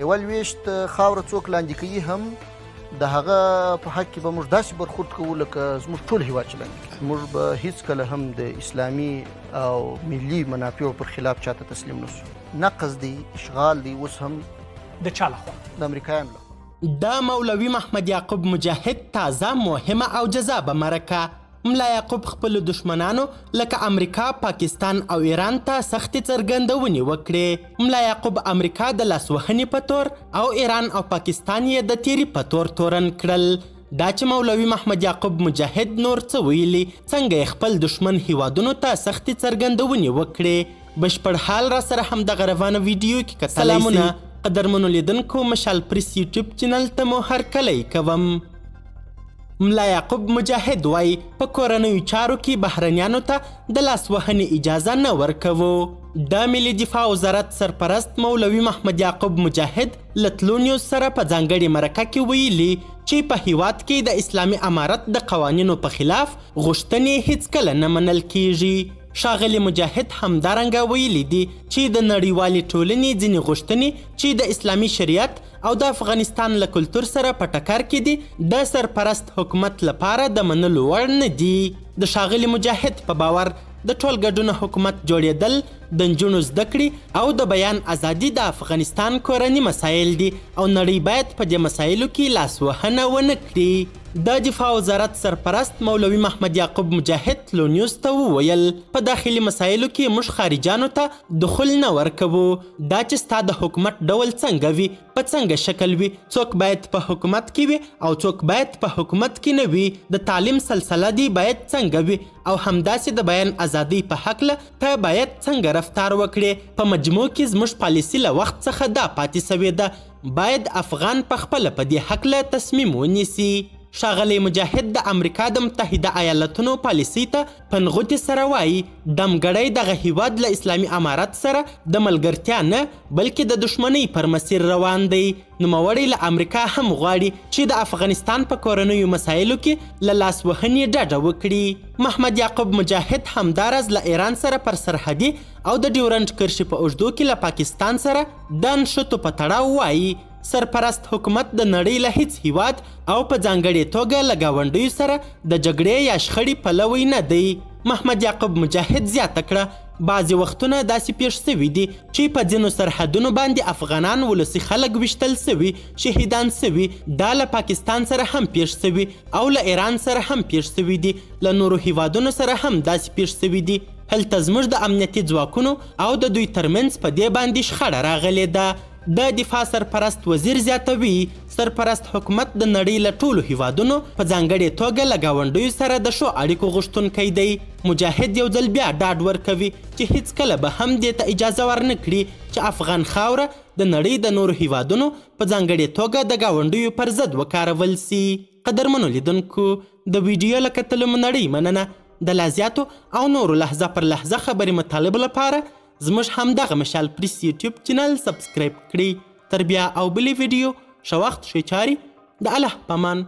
یوه لوېشت خاوره څوک لاندې کوي هم د هغه په حق کې به موږ داسې برخورد کوو لکه زموږ ټول هیواد چې لاندې کوي. موږ به هیڅکله هم د اسلامي او ملي منافعو پر خلاف چاته تسلیم نه شو. نقض دی، اشغال دی، اوس هم د چا لخوا؟ د امریکایانو لخوا. د مولوي محمد یعقوب مجاهد تازه، مهمه او جذابه مرکه. ملا یعقوب خپلو دښمنانو لکه امریکا، پاکستان او ایران ته سختې څرګندونې وکړې. ملا یعقوب امریکا د لاسوهنې په تور او ایران او پاکستان یې د تیري په تور تورن کړل. دا چې مولوي محمد یعقوب مجاهد نور څه ویلي، څنګه یې خپل دښمن هیوادونو ته سختې څرګندونې وکړې، بشپړ حال را سره همدغه روانه ویډیو کې کتلی شئ. سلامونه قدرمنو لیدونکو، مشال پریس یوټیوب چینل ته مو هرکلی کوم. ملا یعقوب مجاهد وایي په کورنیو چارو کې بهرنیانو ته د لاسوهنې اجازه نه ورکوو. د ملي دفاع وزارت سرپرست مولوي محمد یعقوب مجاهد له طلوع نیوز سره په ځانګړې مرکه کې ویلي چې په هیواد کې د اسلامي امارت د قوانینو په خلاف غوښتنې هیڅکله نه منل کیږي. ښاغلي مجاهد همدارنګه ویلي دي چې د نړیوالې ټولنې ځینې غوښتنې چې د اسلامي شریعت او د افغانستان له کلتور سره په ټکر کې دي، د سرپرست حکومت لپاره د منلو وړ نه دي. د ښاغلي مجاهد په باور د ټولګډونه حکومت جوړېدل، د نجونو زده کړې او د بیان ازادي د افغانستان کورني مسایل دي او نړۍ باید په دې مسایلو کې لاسوهنه ونه کړي. د دفاع وزارت سرپرست مولوي محمد یعقوب مجاهد طلوع نیوز ته وویل، په داخلي مسایلو کې موږ خارجانو ته دخول نه ورکوو. دا چې ستا د حکومت ډول څنګه وي، په څنګه شکل وي، څوک باید په حکومت کې وي او څوک باید په حکومت کې نه وي، د تعلیم سلسله دی باید څنګه وي او همداسې د بیان ازادۍ په هکله ته باید څنګه رفتار وکړې. په مجموع کې زموږ پالیسي له وخت څخه دا پاتې سوې ده، باید افغان په خپله په دې هکله تصمیم ونیسي. ښاغلی مجاهد د امریکا د متحده ایالتونو پالیسۍ ته په نغوتې سره وایي، دمګړی دغه هیواد له اسلامي امارت سره د ملګرتیا نه بلکې د دښمنۍ پر مسیر روان دی. نوموړی له امریکا هم غواړي چې د افغانستان په کورنیو مسایلو کې له لاسوهنې ډډه وکړي. محمد یعقوب مجاهد همداراز له ایران سره پر سرحدي او د ډیورنډ کرښې په اوږدو کې له پاکستان سره د نښتو په تړاو وایي، سرپرست حکومت د نړۍ له هیڅ هیواد او په ځانګړې توګه له ګاونډیو سره د جګړې یا شخړې پلوی نه دی. محمد یعقوب مجاهد زیاته کړه، بعضې وختونه داسې پېښ سوي دي چې په ځینو سرحدونو باندې افغانان ولسي خلک ویشتل سوي، شهیدان سوي. دا له پاکستان سره هم پېښ سوي او له ایران سره هم پېښ سوي دي، له نورو هیوادونو سره هم داسې پېښ سوي دي. هلته زموږ د امنیتي ځواکونو او د دوی ترمنځ په دې باندې شخړه راغلې ده. د دفاع سرپرست وزیر زیاتوي، سرپرست حکومت د نړۍ له ټولو هیوادونو په ځانګړې توګه له ګاونډیو سره د ښو اړیکو غوښتونکی دی. مجاهد یو ځل بیا ډاډ ورکوي چې هیڅکله به هم دې ته اجازه ورنه کړي چې افغان خاوره د نړۍ د نورو هیوادونو په ځانګړې توګه د ګاونډیو پر ضد وکارول سي. قدرمنو لیدونکو، د ویډیو له کتلو مو نړۍ مننه. د لا زیاتو او نورو لحظه پر لحظه خبري مطالبو لپاره زموږ همدغه مشال پریس یوټیوب چینل سبسکرایب کړئ. تر بیا او بلې ویډیو، ښه وخت، ښې چارې، د الله په امان.